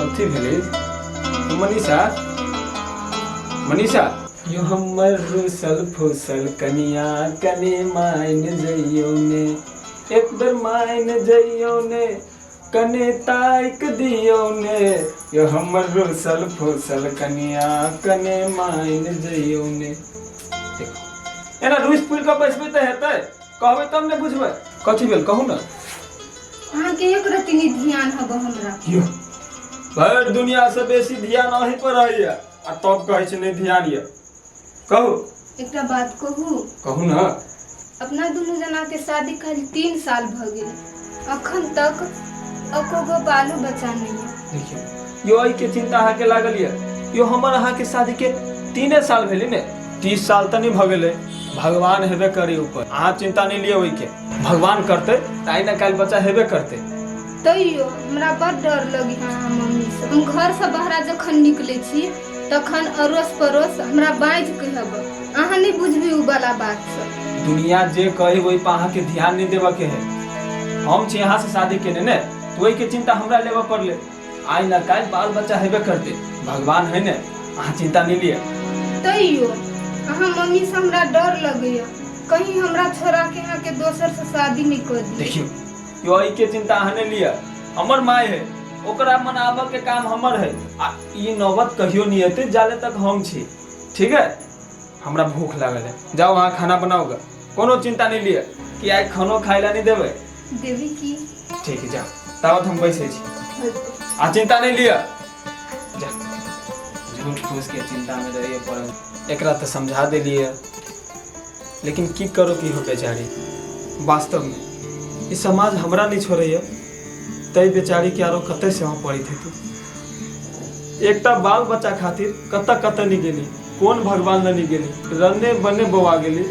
कथी भेलै मनीषा? मनीषा यो हमर रूसल फूसल कनिया, कने माइन जइयो ने, एक बेर माइन जइयो ने, कने ताकि दियौ ने। यो हमर रूसल फूसल कनिया, कने माइन जइयो ने। देखो, एना रूस फूल कऽ बैसबै तऽ हेतै? कहबै तब ने बुझबै। कथी भेल, कहू ने। अहाँके एक रत्ती नहि ध्यान हब हमरा। यो, भरि दुनिया से बेसी ध्यान अहीं पर रहैया आ तब कहै छै नहि ध्यान यऽ। कहू। एकटा बात कहू? कहू ने। अपना दुनू जना के शादी कल 3 साल भ गेल, अखन तक एको गो बालो बच्चा नहीं है। देखियौ यो, एहिके चिंता अहाँके लागल यऽ? यो, हमर अहाँके शादी के 3 साल भेलै ने, 30 साल तऽ नहि भऽ गेलै। भगवान हेबे करी ऊपर, अहाँ चिंता नहि लिअ ओहिके। भगवान करतै तऽ आइ ने काल्हि बच्चा हेबे करतै। तैयो हमरा बड़ डर लगे है अहाँ मम्मी से। हम घर से बाहर जखन निकले छी तखन अड़ोस पड़ोस हमरा बाजि कहब, अहाँ नहि बुझबी उ वाला बात सब। दुनिया जे कही ओहि पर अहाँके ध्यान नहीं देबऽ के है। हम छी अहाँ से शादी केने ने, तो ओहि के चिंता हमरा लेबऽ पड़ले। आइ न काल्हि बाल बच्चा हेबे करते, भगवान है ने, अहाँ चिंता नहीं लिअ। तैयो अहाँ मम्मी से हमरा डर लगैया, कहीं हमरा छोड़ा के अहाँ के दोसर से शादी नहीं कर दी। देखियौ यो, एहि के चिंता अहाँ नहीं लिअ। हमर माय है, ओकरा मनाबऽ के काम हमर है आ ई नौबत कहियो नहीं एतै जाले तक हम छी। ठीक है, हमरा भूख लागल है, जाओ अहाँ खाना बनाओ। कोनो चिंता नहीं लिअ कि आइ खानो खाइ ला नहीं देबै। देवी की? ठीक है, जाओ, तावत हम बैसै छी। आ चिंता नहीं लिअ, जा। झूठ फूस के चिंता में रहिए पड़ल, एकरा तऽ समझा देलियै, लेकिन की करू की हो बेचारी। वास्तवमे ई समाज हमरा नहीं छोड़ैया, तै बेचारीके आरो कतऽ सहऽ पड़ैत हेतै। एकटा बाल बच्चा खातिर कतऽ कतऽ नहि गेली, कोन भगवान लग नहि गेली, रन्ने बन्ने बौआ गेली,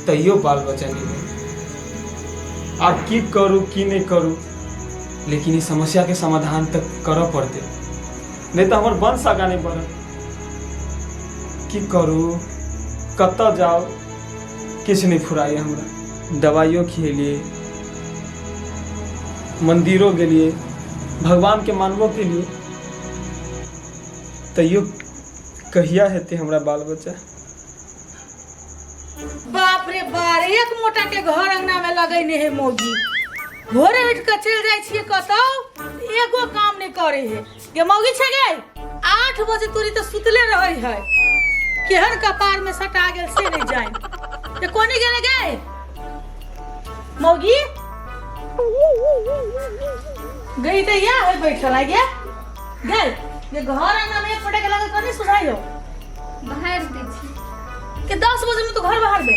तैयो बाल बच्चा नहि भेल। आब की करू, की नहि करू? लेकिन ई समस्याके समाधान तऽ करऽ पड़तै, नहि तऽ हमर वंश आगाँ नहि बढ़त। की करू, कतऽ जाउ, किछु नहि फुराइए हमरा। दवाइयो खिएलियै, मन्दिरो गेलियै, भगवानके मानबो केलियै, तैयो कहिया हेतै हमरा बाल बच्चा? बाप रे बाप, एक मोटा के घर अंगना में लगैने है मौगी। भोरे उठ के चलि जाइ छियै कतौ, एगो काम नहीं करे है। गे मौगी छै गे, 8 बजे तोरी तऽ सुतले रहै है। केहन कपार में सटा गेल से नहीं जान। ते कोनी गेले गे मौगी? गई तऽ या है बैठल है। गे गे जे घर अंगना में एक मोटा के लगल कनी सुझाई हो? बाहर दै छी। के 10 बजे में तो घर बाहर बे?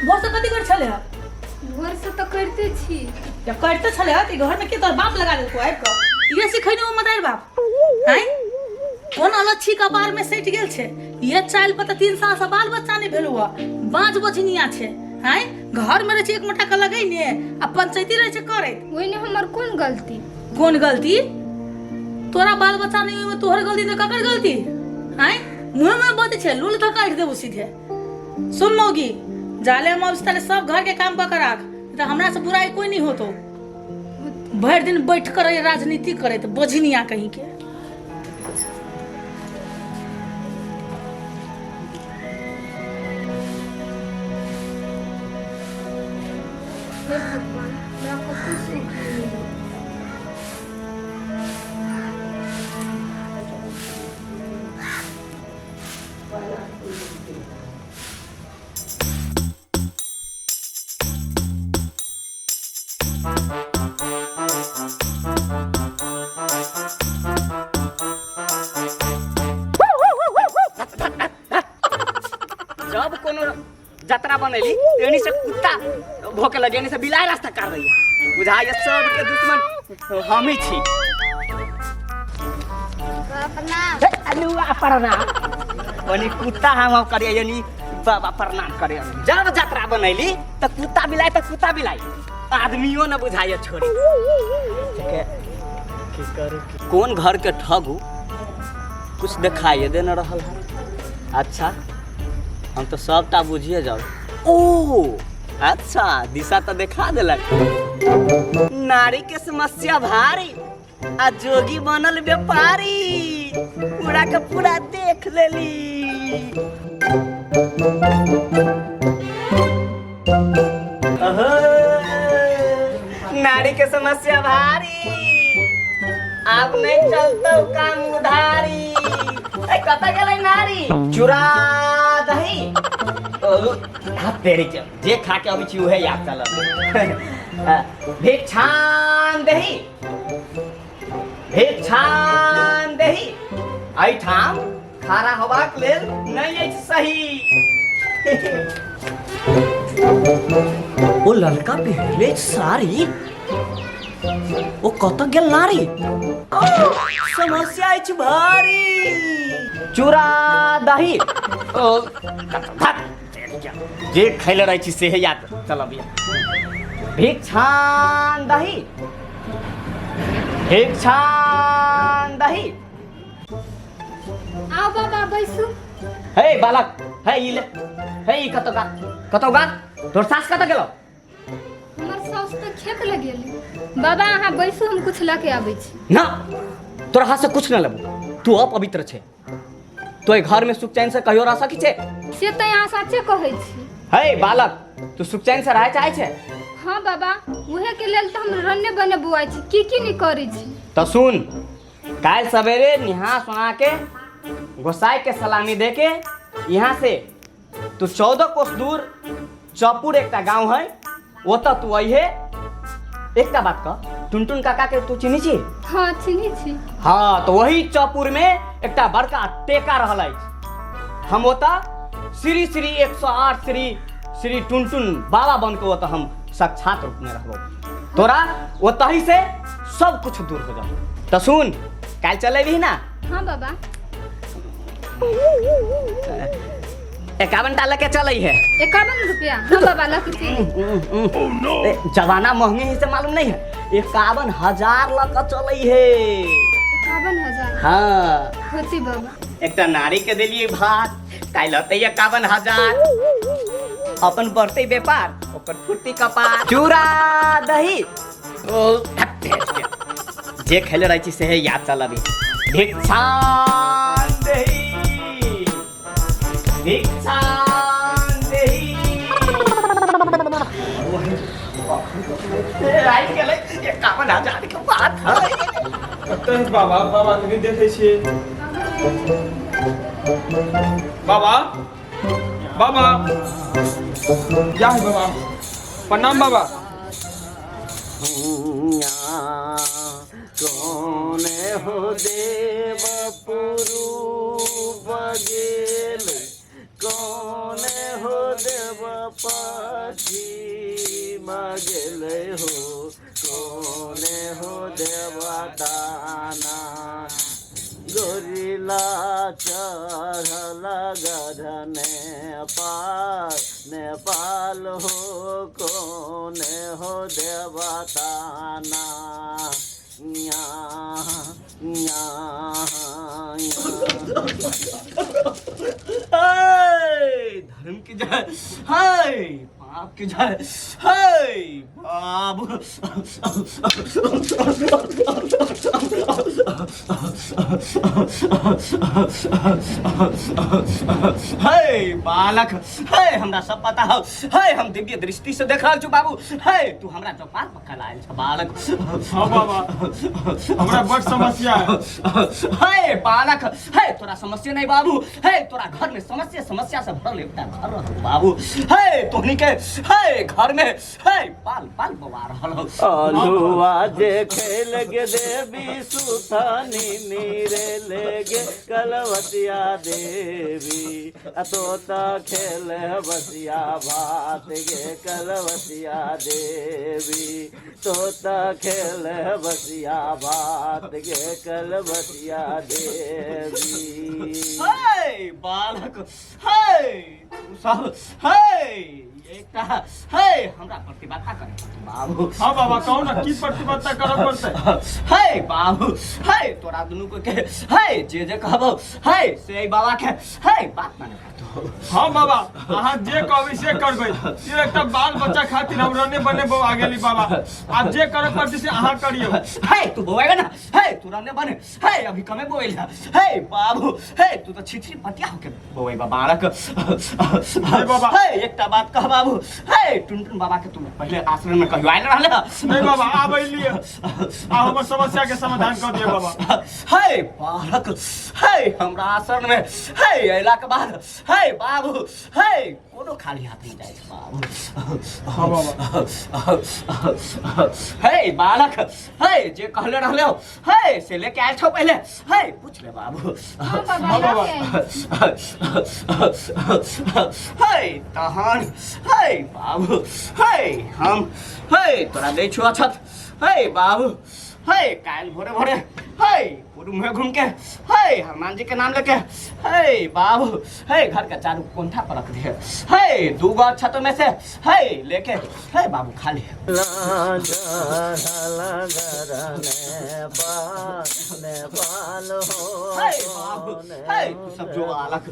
भोर से कथी कर छले? भोर से तऽ करिते छी। जब करिते छले तऽ घर में के तोर बाप लगा देलको आबि कऽ? ये सिखैने ओ मदार बाप हैं? कोन अलच्छी कपार में सटि गेल छै ये चाइल पर? तऽ 3 साल से बाल बच्चा नहीं भेल हुआ, बाँझ बझनिया छै हैं। घर में रहै छै एक मोटा के लगैने आ पंचायती रहै छै करैत। ओहिमे हमर कोन गलती? कोन गलती? तोरा बाल बच्चा नहीं ओहिमे तोहर गलती तऽ ककर गलती? आँय, मुँहे में बजै छै, लूल धऽ काटि देबो सीधे। सुन मौगी, जाले हम अबै ताले सब घर के काम कऽ के राख, तऽ हमरा से बुराई कोई नहीं होतो। भरि दिन बैठ कर रही राजनीति करैत, बझनिया कहीं के। हे भगवान, हमरा कतहु सुख नहि मिलल। जब कोनो जतरा बनैली एनी से कुत्ता भोके लगे, एनी से बिलाय रास्ता काट रही। बुझाइए सबके दुश्मन हम ही छी। हे, अनुआ प्रणाम। ओनी कुत्ता हम करिए, यानी बाबा प्रणाम करे। जब जतरा बनैली त कुत्ता बिलाय, त कुत्ता बिलाय आदमियों न बुझाइए छोड़ी के। की करू, कोन घर के ठगू, कुछ देखाइए दे न रहल है। अच्छा, हम तो सबटा बुझिए जाओ। ओ अच्छा, दिशा तो देखा देलक। नारी के समस्या भारी। आ जोगी बनल व्यापारी पूरा के पूरा देख लेली। अहो, नारी के समस्या भारी, आब नहीं चलतो काम उधारी। ए कतऽ गेलै नारी? चूड़ा दही हाथ तेरी के जे खा के अबै छी उहे याद चलत। भिक्षान देही, भिक्षान देही। एहिठाम खड़ा होबाक लेल नहि अछि सही। ओ लड़का पहिरले साड़ी, ओ कतऽ गेल नारी? समस्या अछि भारी। चूड़ा दही ओ जे खैले रहै छी सेहे याद चलब। भिक्षान दही, भिक्षान दही। आओ बाबा बैसू। हे बालक, हे ई ले, हे ई कतौ गा, कतौ गा। तोर सास कतऽ गेलौ? हमर सास तऽ खेत लग गेली। बाबा अहाँ बैसू, हम कुछ लऽ के आबै छी। ना, तोरा हाथ से कुछ न लेबो। तू अपवित्र छै, तो एहि घर में सुख चैन से कहियो रह सकी छै? से तऽ अहाँ सच्चे कहै छी। हे बालक, तू सुख चैन से रहे चाहे छै? हाँ बाबा, उहे के लेल तऽ हम रन्ने बने बुआइ छी, की की नहि करै छी। तऽ सुन, काल्हि सवेरे निहा सोना के गोसाई के सलामी दे के यहाँ से तू 14 कोस दूर चौपुर एकटा गांव है, ओतऽ तू अइहे। एकटा बात कह, टुनटुन काका के तू चिन्है छी? हाँ चिन्है छी। हाँ, तो वही चौपुर में एकटा बड़का टेका रहल अछि। हम ओतऽ श्री श्री 108 श्री श्री टुनटुन बाबा बन के ओतऽ हम साक्षात रूप में रहबो। तोरा ओतही से सब कुछ दूर हो जाओ। तो सुन, काल्हि चलेबही ना? हाँ बाबा। 51 टा लके चलै है। 51 रुपया? हाँ बाबा, लके चल। ए, जमाना महंगे ही से मालूम नहीं है। 51,000 लके चलै है। 51,000? हाँ। होती बाबा। एकटा नारी के देलिए भात, काल्हि होतै 51,000। अपन बढ़तै व्यापार, ओकर फुर्ती कपार। चूड़ा दही ओ जे खेले रहै छी सेहे याद चलबी। भिक्षान देही, भिक्षान देही। राति गेलै, 51,000 के बात है। कतऽ है बाबा? बाबा के नहि देखै छियै। बाबा, बाबा, या है बाबा, प्रणाम बाबा। कौन हो देव पुरूप गेल, कौन हो देव पश्चिम गेल हो, कौन हो देवताना। गोरिला चढ़ल गढ़ नेपाल, नेपाल हो, कौन हो देवताना। या या हाय धर्म की जय, हाय पाप की जय, हाय बाबू। हे बालक, हे हमरा सब पता हो। हे हम दिव्य दृष्टि से देख रहल छु बाबू। हे तू हमरा चौपाल पकड़ आयल छ बालक। हाँ बाबा, हमरा बड़ समस्या है। हे बालक, हे तोरा समस्या नहीं बाबू। हे तोरा घर में समस्या समस्या से भरल एकटा घर रहल बाबू। हे तोहनी के हे घर में हे पाल पाल बवा रहल हो। आलुआ जे खेल गे देवी सुथानी नीरे लेगे कलवतिया देवी, आ तोता खेल बसिया भात गे कलवतिया देवी, तोता खेल बसिया भात गे कलवतिया देवी। हे बालक, हे तू सब, हे एकटा हे हमरा प्रतिबद्धता करे पड़तौ बाबू। हाँ बाबा, कहू ना की प्रतिबद्धता करऽ पड़तै? हे बाबू, हे तोरा दुनू के हे जे जे कहबो हे से एहि बाबा के हे बात माने पड़तौ। हाँ बाबा, अहाँ जे कहबै से करबै। ये एकटा बाल बच्चा खातिर हम रने बने बौआ गेली बाबा। आब जे करऽ पड़तै से अहाँ करियौ। हे तू बौआएगा ना, हे तू रने बने, हे अभी कमे बोल, हे बाबू, हे तू तो छिछरी पतिया होके बौएबा बालक। हे बाबा। हे एकटा बात कह बाबू, हे टुनटुन बाबा के तू पहले आश्रम में कहियो आयल रहले? नहीं बाबा, आब अइलियै। आ हमर समस्या के समाधान कर दियौ बाबा। हे बालक, हे हमरा आश्रम में हे अयला के बाद हे बाबू, हे कोनो खाली हाथ नहीं जाए छै बाबू। हाँ बाबा। हे बालक, हे जे कहले रहले हो हे से लेके आयल छौ पहले, हे पूछ ले बाबू। हाँ बाबा, हाँ बाबा। लऽ के आयल छी। हे तहन हे बाबू, हे हम हे तोरा दै छौ अछत। हे बाबू, हे काल्हि भोरे भोरे हे पूर्व में घूम के हे हनुमान जी के नाम लेके हे बाबू, हे घर के चारू कोंठा पर रख दिए, हे दूगो अक्षत में से हे लेके हे बाबू खा ले। नेपाल हो। हे बाबू, हे तू सब जो आलक,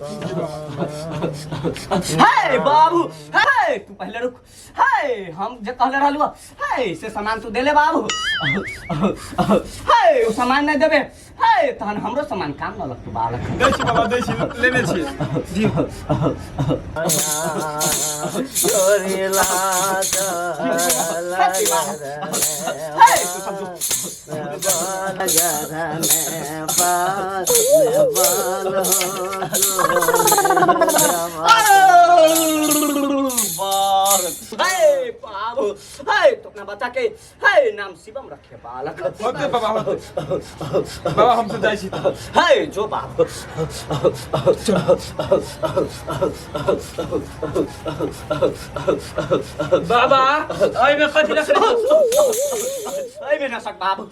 हे बाबू, हे तू पहले रुक। हे हम जे कहले रहलु हे से सामान तू देले बाबू? हे उ सामान नहीं देबे हे तहन हमरो सामान काम न लगतो बालक। दै छी बाबा, दै छी, लेने छी जी। चोरी लाज हे तू सब जो नेपाल नेपाल हो। हे बाबू, हे तो अपना बच्चा के हे नाम शिवम रखे बालक। होते बाबा, होते बाबा, हम सब जाइ छी। हे जो बाबू। बाबा, एहिमे कथी रखने? एहिमे न सक बाबू,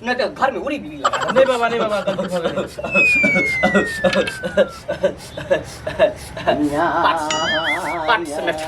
नहीं तो घर में उड़ी बिली लगा। नहीं बाबा, नहीं बाबा, गलती भऽ गेलै। पाँच मिनट।